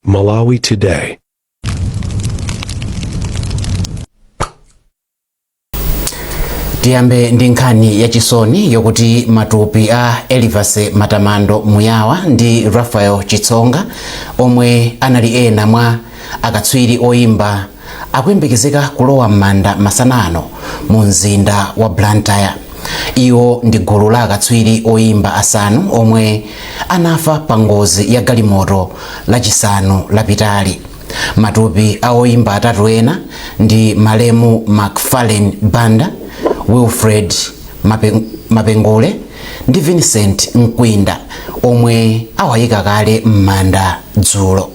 Malawi Today. Tiyambe ndi nkhani yachisoni yokuti matupi a Elivas Matamando Muyawa ndi Raphael Chitsonga, omwe anali ena mwa akatswiri oyimba, akuyembekezeka kulowa m'manda masana ano mu mzinda wa Blantyre. Iwo ndi gulu la akatswiri oyimba asanu omwe anafa pa ngozi ya galimoto Lachisanu lapitali. Matupi a oyimba atatu ena ndi malemu Macfarlane Banda, Wilfred Mapengule ndi Vincent Mkwinda, omwe awayika kale m'manda dzulo.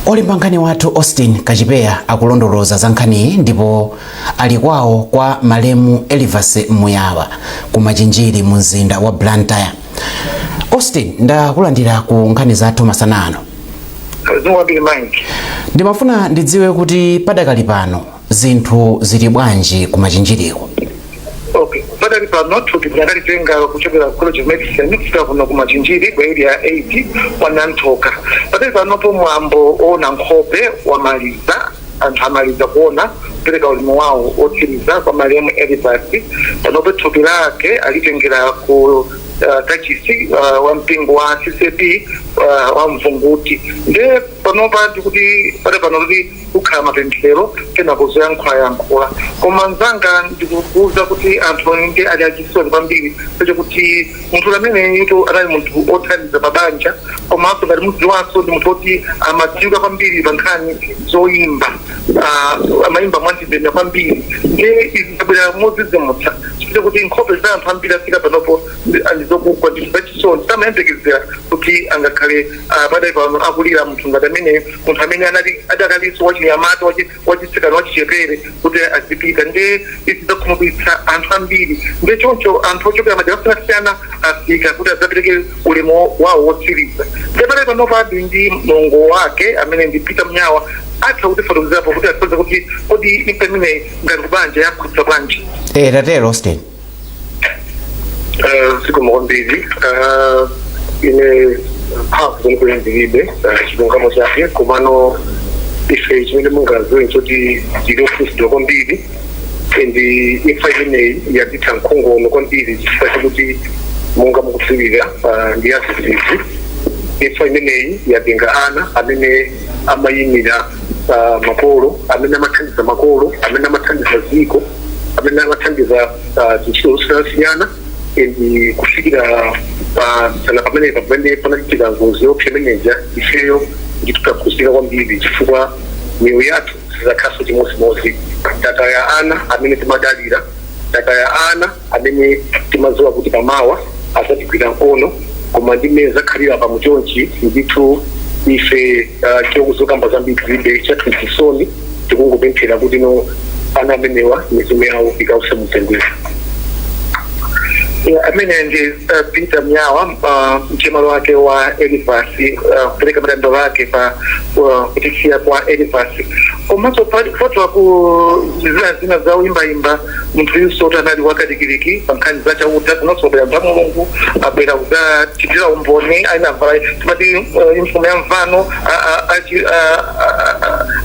Olemba nkhani wathu Austin Kachipeya akulondoloza za nkhaniyi ndipo ali kwawo kwa malemu Elivas Muyawa ku Machinjiri mu mzinda wa Blantyre. Austin, ndakulandira ku nkhani zathu masana ano. Zikomo kwambiri, Mike. Ndimafuna ndidziwe kuti padakali pano zinthu zili bwanji ku Machinjiriko? Okay, padali pano thupi tinalitenga kuchokera ku College of Medicine kufika kuno ku Machinjiri ku Area 8 kwa Nanthoka. Padali panopo mwambo oona nkhope wamaliza, anthu amaliza kuona, kupereka ulemu wawo otsiriza kwa malemu Elivas. Panopo thupi lake alitengera ku kachisi wa mpingo wa CCAP wa Mvunguti. Nde panopa ndikuti padali pano kuti kukhala mapemphero, kenako zoyankhulayankhula. Koma mzanga, ndikukuuza kuti anthu ndi ali achisoni kwambiri, chakuti munthu ameneyutu anali munthu othandiza pabanja, komanso ngati mudziwanso ndi munthu oti amadziwika kwambiri pa nkhani zoyimba. Amayimba mwandendende kwambiri. Ndiye izi zabwera modzidzimutsa chifukwa kuti nkhope za anthu ambiri afika panopo ndizokugwa ndithu zachisoni. Samayembekezera kuti angakhale padali pano akulira munthu ngati ameneyo, munthu amene anali adakalinso wachinyamata, wachitsikana, wachichepere, kuti azipita. Ndiye izi zakhumudwitsa anthu ambiri. Ndiye choncho anthu ochokera madera osiyanasiyana afika kuti adzapereke ulemu wawo wotsiriza. Ndiye padali panopo ali ndi mlongo wake amene ndi Peter Mnyawa, atha kutifotokozerapo kuti atifotokoze kuti kodi imfa imeneyi ngati kubanja yakhudza bwanji. Tatero, Austin. Zikomo kwambiri. Ine mphamvu kwenikweni ndilibe, chilungamo chake, komano ife chimene mungadziwe choti tili okhudzidwa kwambiri ndi imfa imeneyi. Yatitha nkhongono kwambiri chifukwa chakuti monga mukudziwira, ndi yadzidzidzi. Imfa imeneyi yatenga ana amene amayimira makolo, amene amathandiza makolo, amene amathandiza dziko, amene amathandiza zintchito zosiyanasiyana. And kufikira pa sana pamene pamene panachitika ngozi yoopsa imeneja, ifeyo ndithu takhuzika kwambiri chifukwa miyoyo yathu sizakhaso chimodzimodzi. Tataya ana amene timadalira, tataya ana amene timadziwa kuti pamawa azatigwira mkono, koma ndimene zakhalira pamuchonchi ndithu ife chokuzokamba zambiri tilibe, chathu chisoni. Tikungopemphera kuti no ana amenewa mizimu yawo ikause mumtendere. Yeah, amene ndi Peter Mnyawa, mchemwali wake wa Elivas, kupereka madandaulo ake pa kutisiya kwa Elivas. Komanso kupatula ku zina zina za uyimbayimba, munthu yunso kuti anali wakalikiliki pa nkhani za Chauta. Kunonso abwera anthu a Mulungu, abwera kudzachitira umboni, ainavala timati uniform ya mvano,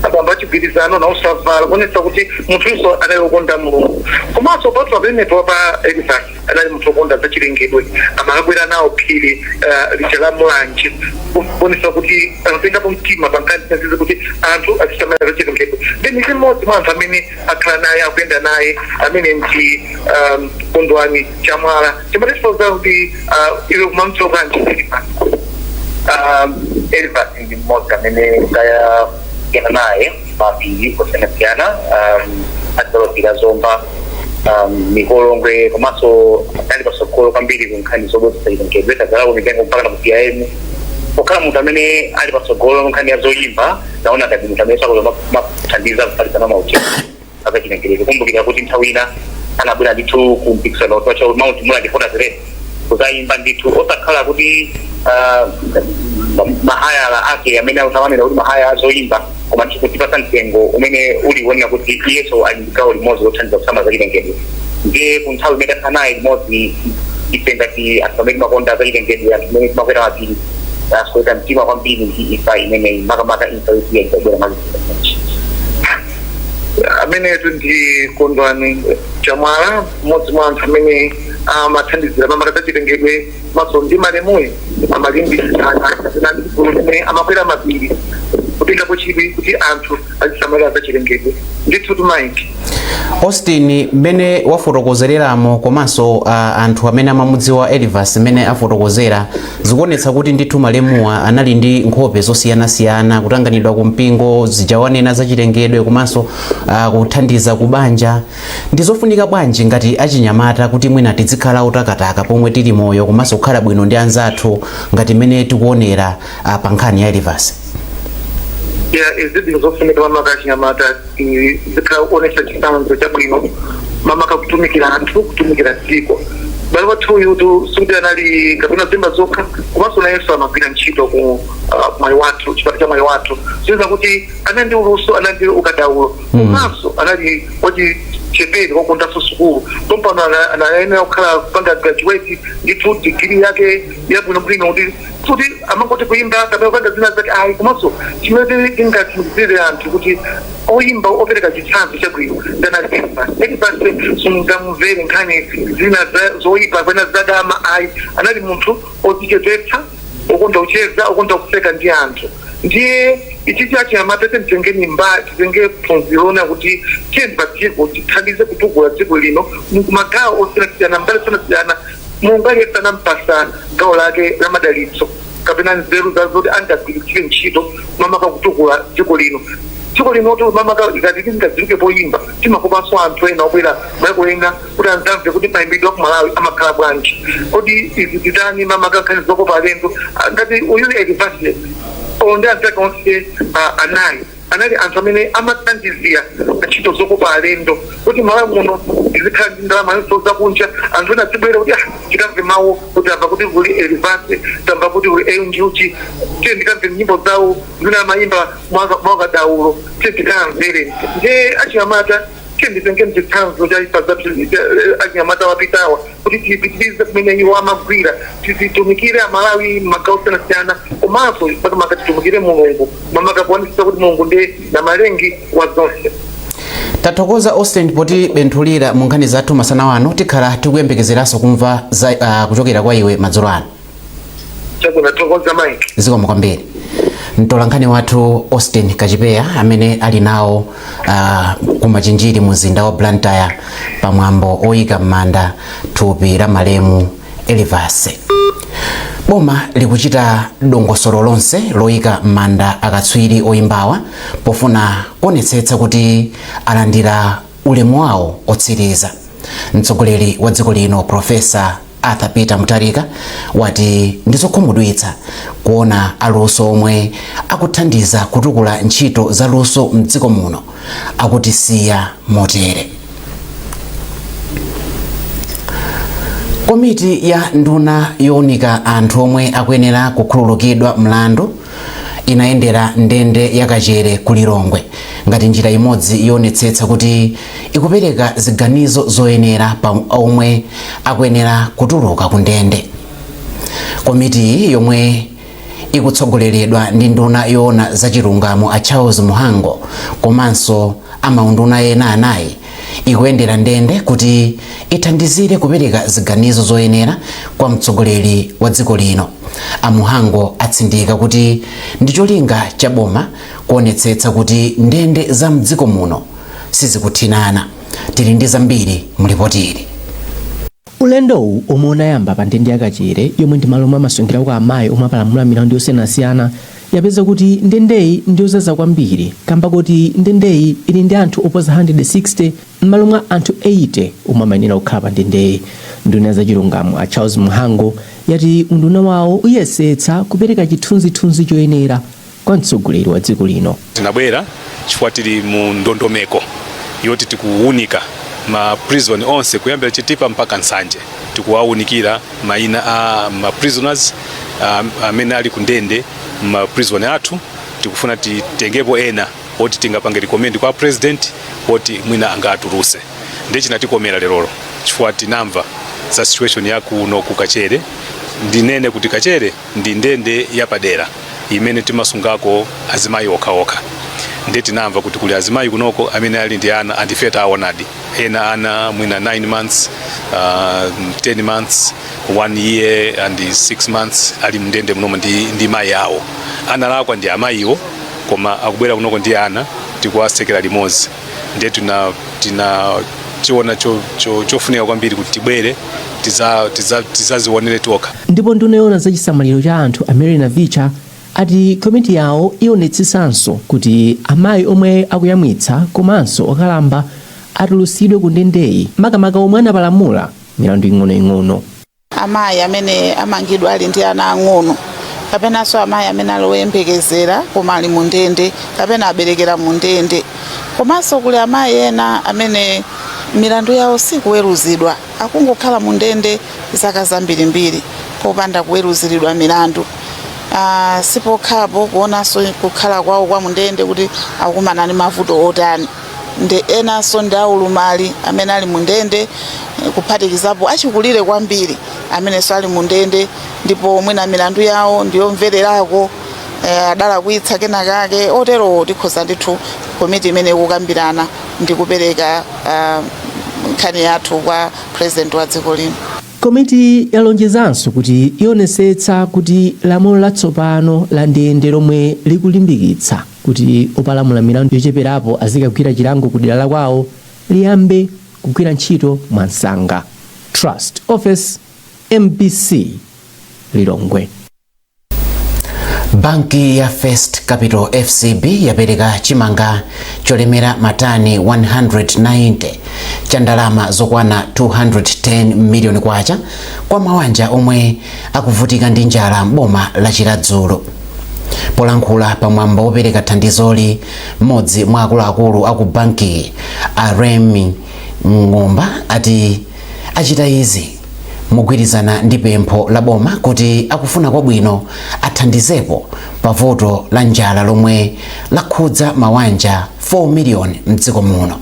abambo achigwirizano nawonso avala kuonetsa kuti munthu yunso anali wokonda Mulungu. Komanso kupatula pamenepo pa Elivas, anali munthu wokonda zachilengedwe, amakakwera nawo phiri lija la Mulanje, kuonetsa kuti anatengapo mtima pa nkhani zimenezi kuti anthu azisamala zachilengedwe. Then ndi mmodzi mwa anthu amene akhala naye, akuyenda naye, amene ndi Kondwani Chamwala. Timatifotokoza kuti iwe kumamdziwa bwanji Elivas? Elivas ndi mmodzi amene tayenda naye mapiri osiyanasiyana, adzalopira Zomba, Mikolongwe, komanso anali patsogolo kwambiri ku nkhani zobwezetsa chilengedwe, tadzalako mitengo mpaka na ku PIM. Pokhala munthu amene ali patsogolo mu nkhani ya zoyimba, naona ngati munthu amene sakuza mathandiza kufalitsa mauthenga azachilengedwe. Kumbukira kuti nthawi ina anabwera ndithu ku mpikisano wa cha Mount Mulanje Photos Race kuzayimba ndithu, osakhala kuti mahayala ake amene amanena kuti mahaya azoyimba, koma ndithu kutipasa mtengo umene uli wonena kuti iyeso ali ndi gawo limodzi lothandiza kusamala zachilengedwe. Ndiye ku nthawi imene takhala naye limodzi, ife ngati anthu amene timakonda zachilengedwe, anthu amene timakwera mapiri, Tasweka mtima kwambiri ndi imfa imeneyi, makamaka imfa yoti yabwera mwadzidzidzi. Amenetu ndi Kondwani Chamwala, mmodzi mwa anthu amene amathandizira makamaka zachilengedwe, maso ndi malemuyo amalimbikitsana kapena ndi gulu limene amakwera mapiri kutengapo chidwi kuti anthu azisamalira zachilengedwe. Ndithu, Mike. Austin, mmene wafotokozereramo komanso anthu amene amamudziwa Elivas mmene afotokozera, zikuonetsa kuti ndithu malemuwa anali ndi nkhope zosiyanasiyana, kutanganidwa ku mpingo, zijawanena zachilengedwe, komanso kuthandiza kubanja. Ndi zofunika bwanji ngati achinyamata kuti mwina tizikhala otakataka pomwe tili moyo, komanso kukhala bwino ndi anzathu ngati mmene tikuonera pa nkhani ya Elivas? Ya, izi zinthu zofunika, makamaka achinyamata zikhala kuonesa chitsanzo chabwino, makamaka kutumikira anthu, kutumikira dziko. Bale wathu uyutu sikuti anali kapena zimba zokha, komanso nayenso amagwira ntchito ku Mwaiwathu, chipatala cha Mwaiwathu. Zinoza kuti anali ndi uluso, anali ndi ukadaulo, komanso anali wachichepere wakondanso sukulu. Pompano anayenera kukhala kupanga graduate ndithu, degree yake yabwinobwino, kuti amangoti kuimba kapena kupanga zina zake, ayi. Komanso chimene tingatsimikizire anthu kuti oyimba opereka chitsanzo chabwino ndanali Elivas. Elivas sungamumvere nkhani zina zoyipa kapena zadama, ayi. Anali munthu odzichepetsa, okonda kucheza, okonda kuseka ndi anthu. Ndiye ichi chachinyamata titengeni mba titenge phunziro lona kuti tiyeni pa dziko tithandize kutukula dziko lino mumagawo osiyanasiyana, mbali osiyanasiyana. Mulungu aliyense anampasa gawo lake la madalitso kapena nzeru zazoti angagwiritsire ntchito, makamaka kutukula dziko lino. Dziko linotu, makamaka ikati tingadziwike poyimba, timakopanso anthu ena obwera maiko ena kuti anzamve kuti mayimbidwe aku Malawi amakhala bwanji. Kodi izi titani, makamaka nkhani zokopa alendo? Ngati uyu Elivasi ndi anzake onse anali anthu amene amathandizira ntchito zokopa alendo kuti Malawi muno izikhala ndi ndalama yonse zakunja, anthu ena azibwera kuti, "Ah, tikamve mawu kuti tamva kuti kuli Elivasi, tamva kuti kuli Njuchi, tiye ndikamve nyimbo zawo zimene amayimba mwakadaulo, tiye tikamvere." Ndiye achinyamata, tiye nditenge mchitsanzo cha ifa za achinyamata wapitawa kuti tipitirize kumene iwo amagwira, tizitumikire Amalawi magawo osiyanasiyana, komanso makamaka titumikire Mulungu, makamaka kuonetsetsa kuti Mulungu ndiye namalengi wa zonse. Tathokoza, Austin, poti benthulira mu nkhani zathu masana wano. Tikhala tikuyembekezeranso kumva kuchokera kwa iwe madzulo ano. Chabwino, thokoza, Mike. Zikomo kwambiri. Mtolankhani wathu Austin Kachipeya amene ali nawo kumachinjiri mu mzinda wa Blantyre pamwambo oyika m'manda thupi la malemu Elivas. Boma likuchita dongosolo lonse loyika m'manda akatswiri oyimbawa pofuna kuonetsetsa kuti alandira ulemu wawo otsiriza. Mtsogoleri wa dziko lino, Profesa Arthur Peter Mutharika, wati ndizokhumudwitsa kuona aluso omwe akuthandiza kutukula ntchito za luso mdziko muno akutisiya motere. Komiti ya nduna yowunika anthu omwe akuyenera kukhululukidwa mlandu inayendera ndende ya Kachere ku Lilongwe ngati njira imodzi yoonetsetsa kuti ikupereka ziganizo zoyenera pa omwe akuyenera kutuluka ku ndende. Komiti yomwe ikutsogoleredwa ndi nduna yoona zachilungamo a Charles Mhango komanso amaunduna ena anayi ikuyendera ndende kuti ithandizire kupereka ziganizo zoyenera kwa mtsogoleri wa dziko lino. A Mhango atsindika kuti ndi cholinga cha boma kuonetsetsa kuti ndende za mdziko muno sizikuthinana. Tili ndi zambiri mulipoti ili. Ulendowu, omwe unayamba pa ndende ya Kachere, yomwe ndi malo omwe amasungirako amayi omwe apalamula milandu yosiyanasiyana, yapeza kuti ndendeyi ndiyozaza kwambiri kamba kuti ndendeyi ili ndi anthu oposa 160 m'malo mwa anthu 80 omwe amayenera kukhala pa ndendeyi. Nduna ya zachilungamo a Charles Mhango yati unduna wawo uyesetsa kupereka chithunzithunzi choyenera kwa mtsogoleri wa dziko lino. Tinabwera chifukwa tili mu ndondomeko yoti tikuwunika ma prison onse kuyambira Chitipa mpaka Nsanje. Tikuwawunikira mayina a ma prisoners amene ali ku ndende ma prison athu. Tikufuna titengepo ena oti tingapange recommend kwa president oti mwina angatuluse. Ndiye chinatikomera lerolo chifukwa tinamva za situation ya kuno ku Kachere. Ndinene kuti Kachere ndi ndende yapadera imene timasungako azimayi okhaokha. Ndiye tinamva kuti kuli azimayi kunoko amene ali ndi ana, andife taonadi ena ana mwina 9 months, 10 months, 1 year and 6 months ali mndende munomo ndi mayi awo. Analakwa ndi amayiwo, koma akubwera kunoko ndi ana, tikuwasekera limodzi. Ndiye tina chiona chofunika kwambiri kuti tibwere tizazionere tokha. Ndipo nduna yoona za chisamaliro cha anthu a Mary Navicha ati komiti yawo ionetsetsanso kuti amayi omwe akuyamwitsa komanso okalamba atulutsidwe ku ndendeyi, makamaka omwe anapalamula milandu ing'onoing'ono. Amayi amene amangidwa ali ndi ana ang'ono, kapenanso amayi amene ali oyembekezera koma ali mu ndende kapena aberekera mu ndende, komanso kuli amayi ena amene milandu yawo sikuweruzidwa, akungokhala mu ndende zaka zambirimbiri popanda kuweruziridwa milandu. Sipokhapo kuonanso kukhala kwawo kwa mundende kuti akukumana ndi mavuto otani, ndi enanso ndi aulumali amene ali mundende, kuphatikizapo achikulire kwambiri amenenso ali mundende, ndipo mwina milandu yawo ndiyomvererako, adalakwitsa kenakake. Otero tikhoza ndithu komiti imene ikukambirana ndi kupereka nkhani yathu kwa President wa dziko lino. Komiti yalonjezanso kuti ionetsetsa kuti lamulo latsopano la ndende lomwe likulimbikitsa kuti opalamula milandu yocheperapo azikagwira chilango ku dera la kwawo liyambe kugwira ntchito mwansanga. Trust Office, MBC, Lilongwe. Banki ya First Capital, FCB, yapereka chimanga cholemera matani 190 cha ndalama zokwana 210 miliyoni kwacha kwa mawanja omwe akuvutika ndi njala m'boma la Chiradzulu. Polankhula pamwambo wopereka thandizoli, mmodzi mwa akuluakulu aku banki, a Remy Ng'omba, ati achita izi mogwirizana ndi pempho la boma kuti akufuna kwabwino athandizepo pa vuto la njala lomwe lakhudza mawanja 4 miliyoni mdziko muno.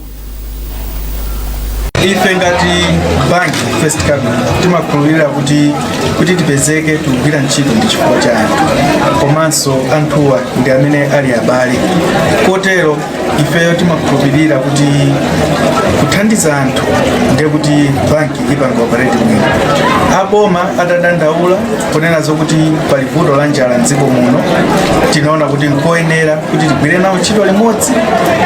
Ife ngati banki, First Capital, timakhulupirira kuti tipezeke tikugwira ntchito ndi chifukwa cha anthu, komanso anthuwa ndi amene ali abale. Kotero ifeyo timakhulupirira kuti kuthandiza anthu ndiye kuti banki ipanga operate bwino. Aboma atadandaula kunena zokuti pali vuto la njala mdziko muno, tinaona kuti nkoyenera kuti tigwire nawo ntchito limodzi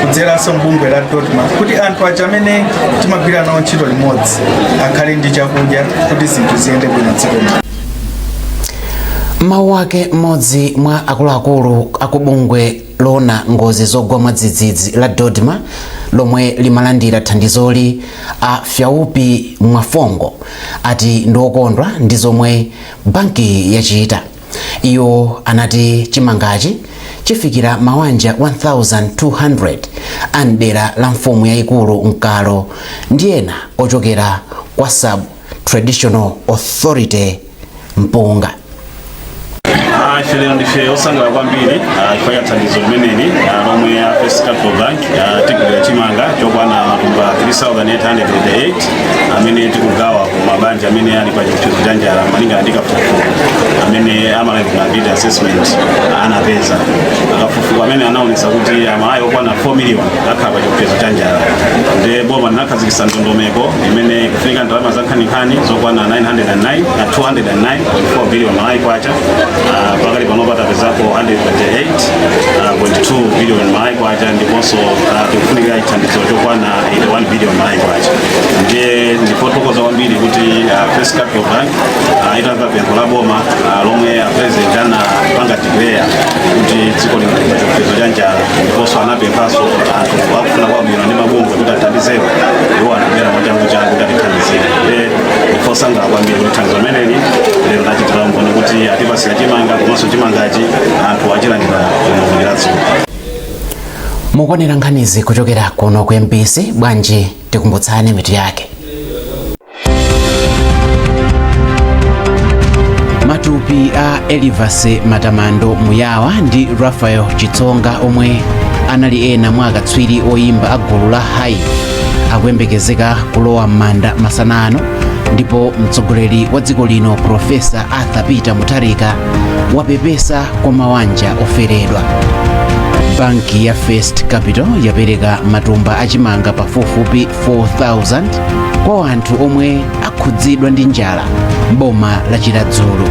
kudzeranso mbungwe la DoDMA, kuti anthu aja amene timagwira nawo ntchito limodzi akhale ndi chakudya, kuti zinthu ziyende bwino mdziko muno. Mawu ake, mmodzi mwa akuluakulu akubungwe loona ngozi zogwa mwadzidzidzi la DoDMA lomwe limalandira thandizoli, a Fyaupi Mwafongo, ati ndiokondwa ndi zomwe banki yachita. Iwo anati chimangachi chifikira mawanja 1200 a mdera la mfumu yayikulu Nkalo ndi ena ochokera kwa Sub Traditional Authority Mpunga. Ife lero ndife osangalala kwambiri chifukwa cha thandizo limeneli lomwe a First Capital Bank tigulira chimanga chokwana matumba 3888 amene tikugawa ku mabanja amene ali pa chiopsezo cha njala, malingana ndi kafukufuku amene a Malawi Vulnerability Assessment anapeza. Kafukufuku amene anaonesa kuti Amalawi okwana 4 million akhala pa chiopsezo cha njala. Ndi boma linakhazikitsa ndondomeko imene ikufunika ndalama za nkhaninkhani zokwana 909 na 209.4 billion Malawi kwacha. Pakali pano patapezako 128.2 billion Malawi kwacha, ndiponso tikufunikira chithandizo chokwana 81 billion Malawi kwacha. Ndiye ndipothokoza kwambiri kuti First Capital Bank itamva pempho la boma lomwe a President anapanga declare kuti dziko lino lili pa chiopsezo cha njala, ndiponso anapemphanso anthu akufuna kwabwino ndi mabungwe kuti athandizepo, iwo anabwera mwachangu changu kuti atithandizire. Ndiye ndifosangalala kwambiri kuti thandizo limeneli lero tachitira umboni kuti atipasira chimanga, komanso chimangachi anthu achilandira kuno ku Chiradzulu. Mukuonera nkhanizi kuchokera kuno ku MBC. Bwanji tikumbutsane mitu yake. Matupi a Elivas Matamando Muyawa ndi Rafael Chitsonga, omwe anali ena mwa akatswiri oyimba a gulu la Hype, akuyembekezeka kulowa m'manda masana ano. Ndipo mtsogoleri wa dziko lino, Profesa Arthur Peter Mutharika, wapepesa kwa mawanja oferedwa. Banki ya First Capital yapereka matumba achimanga pafupifupi 4000 kwa anthu omwe akhudzidwa ndi njala m'boma la Chiradzulu.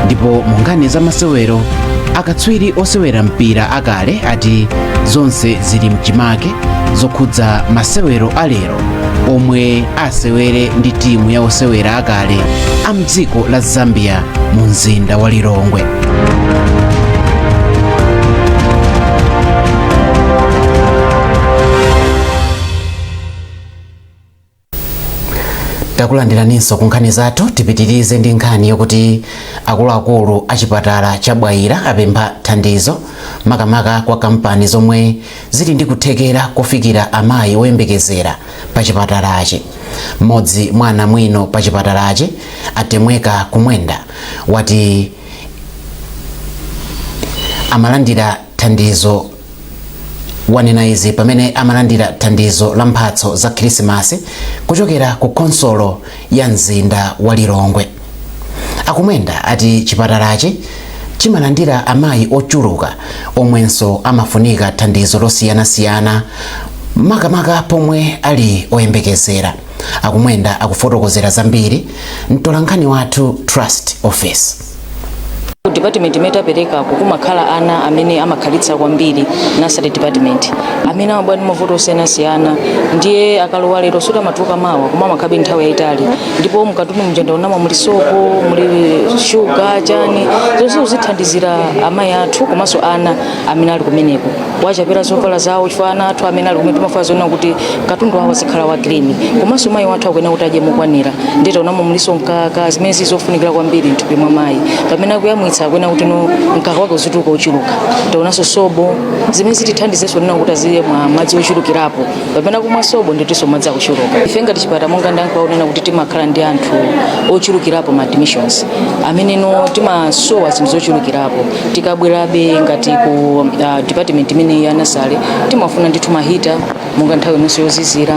Ndipo mu nkhani za masewero, akatswiri osewera mpira akale ati zonse zili mchimake zokhudza masewero alero omwe asewere ndi timu ya osewera akale a mdziko la Zambia mu mzinda wa Lilongwe. Takulandiraninso ku nkhani zathu. Tipitirize ndi nkhani yokuti akuluakulu a chipatala cha Bwaila apempha thandizo, makamaka kwa kampani zomwe zili ndi kuthekera kofikira amayi oyembekezera pa chipatalachi. Mmodzi mwa anamwino pa chipatalachi, Atemweka Kumwenda, wati amalandira thandizo. Wanena izi pamene amalandira thandizo la mphatso za Khrisimasi kuchokera ku khonsolo ya mzinda wa Lilongwe. Akumwenda ati chipatalachi chimalandira amayi ochuluka omwenso amafunika thandizo losiyanasiyana, makamaka pomwe ali oyembekezera. Akumwenda akufotokozera zambiri mtolankhani wathu Trust Office. Ku department imene taperekako kumakhala ana amene amakhalitsa kwambiri, nursery department, amene amabwera ndi mavuto osiyanasiyana. Ndiye akalowa lero suti amatuluka mawa, koma amakhabe nthawi yayitali. Ndipo mkatundu muja ndaonamo muli sopo, muli shuga, chani, zonse zithandizira amayi athu komanso ana amene ali kumeneko, wachapira zovala zawo, chifukwa ana athu amene ali kumene timafuna zoona kuti katundu wawo azikhala wa clean, komanso mayi wathu akuyenera kuti adye mokwanira. Ndiye taonamo muliso mkaka, zimene zili zofunikira kwambiri mthupi mwa mayi. Pamene akuyamwitsa akuyenera kuti no mkaka wake uzituluka ochuluka. Taonanso sobo, zimene zitithandizenso nena kuti azimwa madzi ochulukirapo. Pamene akumwa sobo nditinso madzi akuchuluka. Ife ngati chipatala, monga ndankha unena kuti timakhala ndi anthu ochulukirapo, ma admissions amene no timasowa zinthu zochulukirapo. Tikabwerabe ngati ku department imene ya nursery, timafuna ndithu ma heater monga nthawi inonso yozizira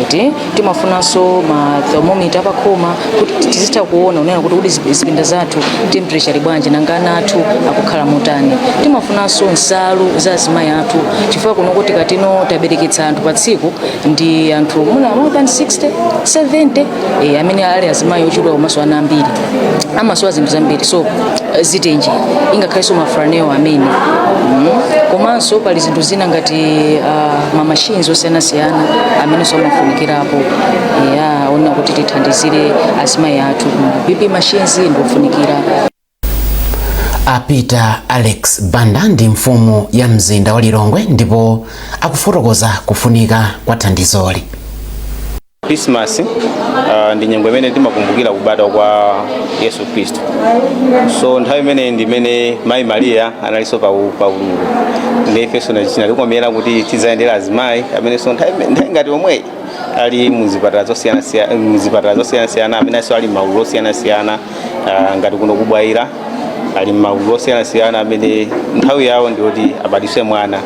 eti. Timafunanso ma thermometer pakhoma kuti tizitha kuona unena kuti zipinda zathu temperature ili bwanji, nanga ana athu akukhala motani. Timafunanso nsalu za azimayi athu, chifukwa kuno tikatino tabereketsa anthu pa tsiku ndi anthu muna more than 60 70, amene ali azimayi ochuluka komanso ana ambiri, amasowa zinthu zambiri. So zitenje, ingakhalenso ma flannel amene. Komanso pali zinthu zina ngati ma machines osiyanasiyana amenenso amafunikirapo, ya ona kuti tithandizire azimayi athu. Ma BP machines ndiofunikira. A Peter Alex Banda ndi mfumu ya mzinda wa Lilongwe ndipo akufotokoza kufunika kwa thandizoli. Christmas ndi nyengo imene timakumbukira kubadwa kwa Yesu Khristu. So nthawi imene ndi imene Mayi Mariya analinso pa ululu, ndi ifenso chinatikomera kuti tidzayendera azimayi amenenso nthawi ngati omweyi ali muzipatala zosiyanasiyana, amenenso ali maululu osiyanasiyana, ngati kuno kubwaira ali maululu osiyanasiyana amene nthawi yawo ndiyoti abadwise mwana.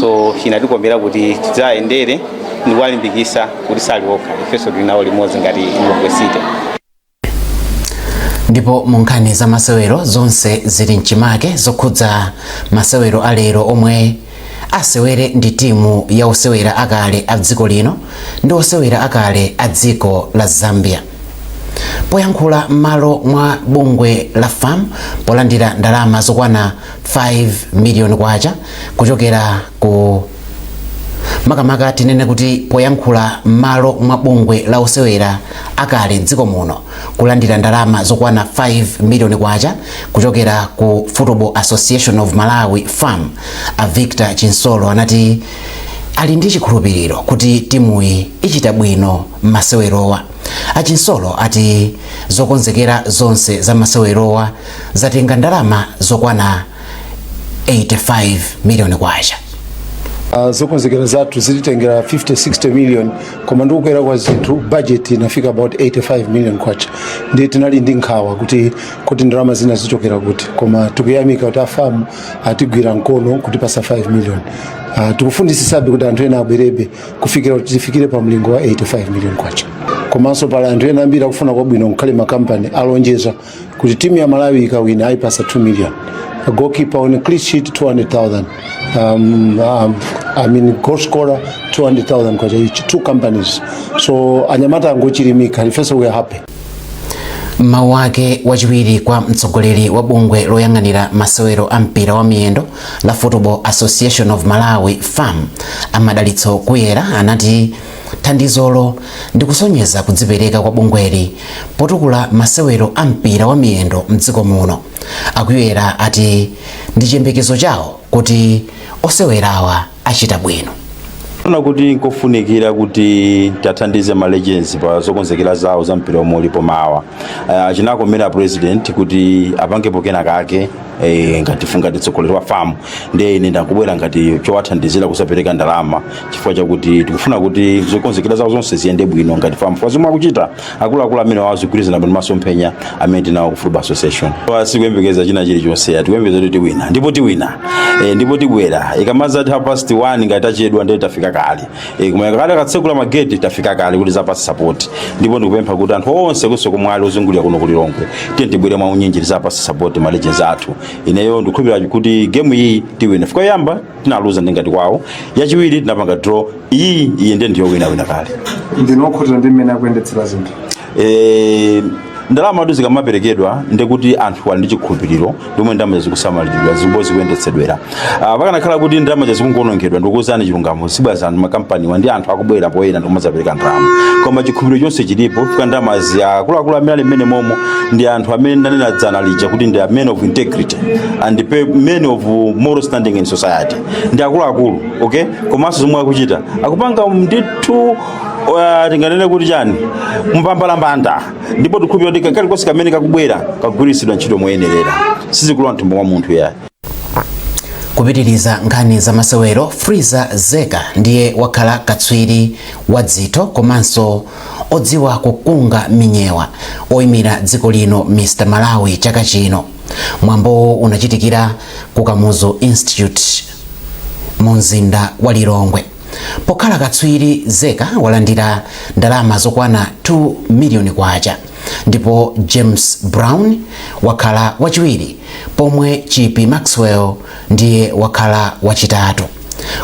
So chinatikomera kuti tidzayendere ndi kuwalimbikisa kuti sali okha, ifenso tili nawo limodzi ngati Lilongwe City. Ndipo mu nkhani za masewero, zonse zili mchimake zokhudza masewero alero omwe asewere ndi timu ya osewera akale a dziko lino ndi osewera akale a dziko la Zambia. Poyankhula m'malo mwa bungwe la FAM polandira ndalama zokwana 5 miliyoni kwacha kuchokera ku, makamaka tinene kuti poyankhula m'malo mwa bungwe la osewera akale mdziko muno kulandira ndalama zokwana 5 miliyoni kwacha kuchokera ku Football Association of Malawi, FAM, a Victor Chinsolo anati ali ndi chikhulupiriro kuti timuyi ichita bwino m'masewerowa. Achinsolo ati zokonzekera zonse za masewerowa zatenga ndalama zokwana 85 miliyoni kwacha. Zokonzekera zathu zititengera 50 60 million, koma ndikukwera kwa zinthu budget inafika about 85 million kwacha. Ndiye tinali ndi nkhawa kuti ndalama zina zichokera kuti, koma tikuyamika kuti a FAM atigwira mkono kutipasa 5 million. Tikufunisisabe kuti anthu ena abwerebe kufikira kuti tifikire pa mlingo wa 85 million kwacha. Komanso pali anthu ena ambiri akufuna kwabwino, ngakhale makampani alonjeza kuti timu ya Malawi ikawina ayipasa 2 million, a goalkeeper on a clean sheet 200,000, I mean, goal scorer 200,000 kwacha each, two companies. So anyamata angochilimika, ifenso we are happy. Mawu ake wachiwiri kwa mtsogoleri wa bungwe loyang'anira masewero a mpira wa miyendo la Football Association of Malawi, FAM, Amadalitso Kuyera, anati thandizolo ndikusonyeza kudzipereka kwa bungweli potukula masewero a mpira wa miyendo mdziko muno. Akuyera ati ndi chiyembekezo chawo kuti osewerawa achita bwino. Ona kuti nkofunikira kuti tathandize ma Legends pa zokonzekera zawo za mpira omwe ulipo mawa. Chinakomera president kuti apangepo kena kake ngati mtsogoleri wa FAM, ndiye ine ndakubwera ngati chowathandizira kusapereka ndalama, chifukwa chakuti tikufuna kuti zokonzekera zawo zonse ziyende bwino ngati FAM, chifukwa zomwe akuchita akuluakulu amene wazigwirizana bwino masomphenya amene tinawo ku Football Association. Sikuyembekeza china chilichonse, tikuyembekeza kuti tiwina, ndipo tiwina, ndipo tibwera ikamazati 1:30. Ngati tachedwa, ndiye tafika kale, koma kale akatsekula mageti tafika kale kuti zapasa support. Ndipo ndikupempha kuti anthu onse konse komwe ali ozungulira kuno kulilongwe, tiye tibwere mwa unyinji tizapasa support ma Legends athu. Ineyo ndikukhulupirira kuti game iyi tiwina. Fika yoyamba tinaluza ndi ngati kwawo, yachiwiri tinapanga draw, iyi iyi ndiye ndiyo wina wina kale. Ndinokhutira ndi mmene akuyendetsera zinthu. Ndalama tu zikamaperekedwa, ndekuti anthu ali ndi chikhulupiriro ndimwe ndalama zikusamaliridwa, zimbo zikuyendetsedwera. Pakanakhala kuti ndalama zikungonongedwa, ndikuwuzani chilungamo, sibwaza anthu makampaniwa ndi anthu akubwera poyera ndikumazapereka ndalama. Koma chikhulupiriro chonse chilipo, fika ndalama akuluakulu amene ali mmene momo ndi anthu amene ndanena dzana lija kuti ndi men of integrity and men of moral standing in society, ndi akuluakulu, okay? Komanso zomwe akuchita akupanga ndithu, tinganene kuti chani, mpambalambanda, ndipo tikhulupirira kuti kalikonse kamene kakubwera kagwiritsidwa ntchito moyenerera, sizikulowa mthumba mwa munthu yayi. Kupitiriza nkhani za masewero, Friza Zeka ndiye wakhala katswiri wa dzitho komanso odziwa kukunga minyewa oyimira dziko lino Mr Malawi chaka chino. Mwambowo unachitikira ku Kamuzu Institute mu mzinda wa Lilongwe. Pokhala katswiri, Zeka walandira ndalama zokwana 2 miliyoni kwacha, ndipo James Brown wakhala wachiwiri, pomwe Chipi Maxwell ndiye wakhala wachitatu.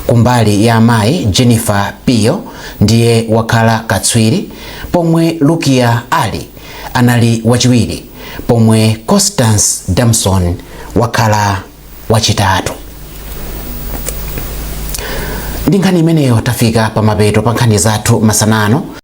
Kumbali ya amayi, Jennifer Pio ndiye wakhala katswiri, pomwe Lukia Ali anali wachiwiri, pomwe Constance Damson wakhala wachitatu. Ndi nkhani imeneyo tafika pamapeto pa nkhani zathu masanano.